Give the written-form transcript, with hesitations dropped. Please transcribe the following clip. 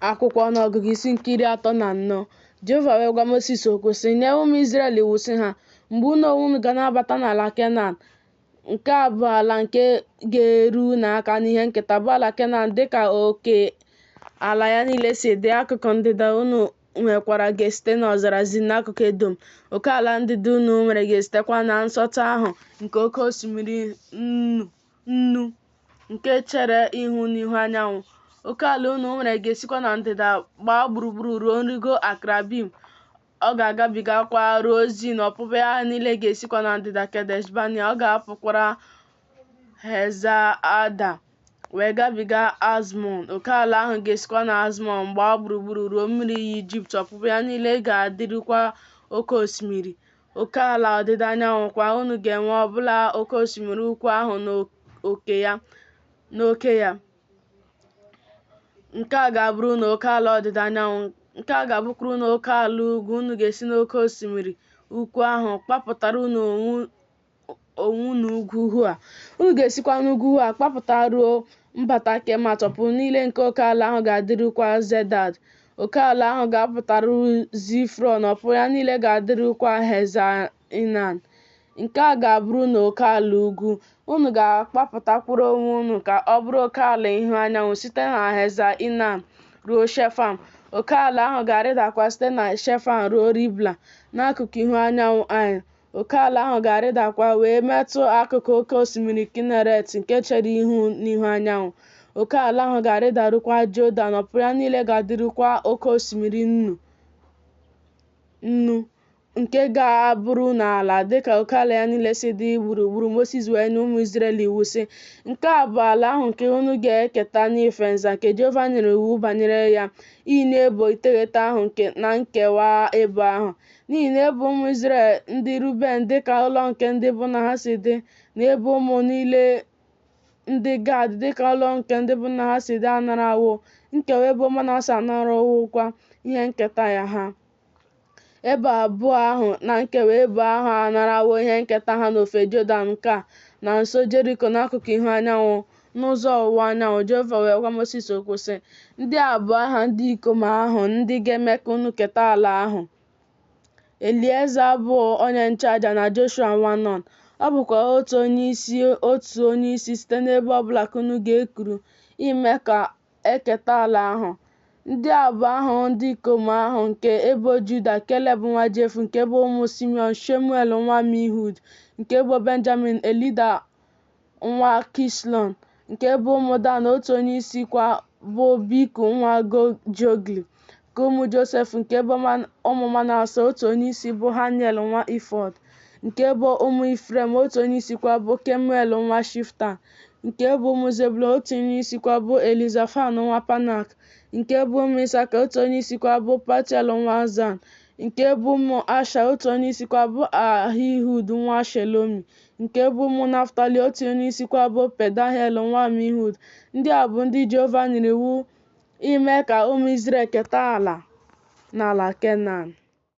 Akwụkwọ Ọnụọgụgụ isi nke 34. Jehova wee gwa Mosis okwu, sị, Nye ụmụ Izrel iwu, sị ha, Mgbe unu onwe unu ga na-abata n'ala Kenan, nke a bụ ala nke ga-eru unu aka n'ihe nketa, bụ ala Kenan dị ka oke ala ya niile si dị. Akụkụ ndịda unu nwekwara ga-esite n'ọzara Zin n'akụkụ Edọm. Oke ala ndịda unu nwere ga-esitekwa na nsọtụ ahụ nke oke osimiri Nnu, nke chere ihu n'ihu anyanwụ. Oke ala unu nwere ga-esikwa na ndịda gbaa gburugburu ruo nrigo Akrabim, ọ ga-agabigakwa ruo Zin, ọpụpụ ya niile ga-esikwa na ndịda Kedesh Banea, ọ ga-apụkwara Heza Ada wee gabiga Azmọn. Oke ala ahụ ga-esikwa na Azmọn gbaa gburugburu ruo mmiri iyi Ijipt, ọpụpụ ya niile ga-adịrukwa oke osimiri. Oke ala ọdịda anyanwụ kwa unu ga-enwe ọbụla oke osimiri ukwu ahụ n'oke ya. Nke a ga-abụrụ unu oke ala ọdịda anyanwụ. Nke a ga-abụkwara unu oke ala ugwu. Unu ga-esi n'oke osimiri ukwu ahụ kpapụtara unu onwe unu ugwu Hoa. Unu ga-esikwa n'ugwu Hoa kpapụta ruo mbata Kemat. Ọpụpụ niile nke oke ala ahụ ga-adịrukwa Zedad. Oke ala ahụ ga-apụtaru Zifrọn, ọpụpụ ya niile ga-adịrukwa Heza-Inan. Nke a ga-abụrụ unu oke ala ugwu. Unu ga-akpapụtakwara onwe unu ka ọ bụrụ oke ala ihu anyanwụ site na Heza-Inan ruo Shefam. Oke ala ahụ ga-arịdakwa site na Shefam ruo Ribla, n'akụkụ ihu anyanwụ Ain. Oke ala ahụ ga-arịdakwa wee metụ akụkụ oke osimiri Kineret nke chere ihu n'ihu anyanwụ. Oke ala ahụ ga-arịdarukwa Jọdan, ọpụpụ ya niile ga-adịrukwa oke osimiri Nnu, nke ga-abụrụ unu ala, dịka oke ala ya niile si dị gburugburu. Mosis wee nye ụmụ Izrel iwu, sị, Nke a bụ ala ahụ nke unu ga-eketa n'ife nza, nke Jehova nyere iwu banyere ya inye ebo iteghete ahụ na nkewa ebo ahụ. N'ihi na ebo ụmụ Izrel ndị Ruben dị ka ụlọ nke ndị bụ nna ha si dị, na ebo ụmụ niile ndị Gad dị ka ụlọ nke ndị bụ nna ha si dị anarawo, nkewa ebo Manase anarawokwa ihe nketa ya ha. Ebo abụọ ahụ na nkewa ebo ahụ anarawo ihe nketa ha n'ofe Jọdan nke a, na nso Jeriko n'akụkụ ihu anyanwụ, n'ụzọ ọwụwa anyanwụ. Jehova wee gwa Mosis okwu, sị, Ndị a bụ aha ndị ikom ahụ ndị ga-eme ka unu keta ala ahụ. Elieza bụ onye nchụaja na Joshua nwa Nọn. Ọ bụkwa otu onyeisi otu onyeisi site n'ebo ọ bụla ka unu ga-ekuru ime ka e keta ala ahụ. Ndị a bụ aha ndị ikom ahụ nke ebo Juda, Keleb nwa Jefune, nke ebo ụmụ Simiọn, Shemuel nwa Amihud, nke ebo Benjamin, Elida nwa Kislon, nke ebo ụmụ Dan, otu onyeisi kwa bụ Bikri nwa Jogli, nke ụmụ Josef, nke ebo ụmụ Manase, otu onyeisi bụ Haniel nwa Ifọd, nke ebo ụmụ Ifrem, otu onyeisi kwa bụ Kemuel nwa Shiftan, nke ebo ụmụ Zebụlọn, otu onyeisi kwa bụ Elizafan nwa Panak, nke ebo ụmụ Isaka, otu onyeisi kwa bụ Paltiel nwa Azan, nke ebo ụmụ Asha, otu onyeisi kwa bụ Ahihud nwa Shelomi, Nke ebo ụmụ Naftali, otu onyeisi kwa bụ Pedahel nwa Amihud. Ndị a bụ ndị Jehova nyere iwu ime ka ụmụ Izrel keta ala n'ala Kenan.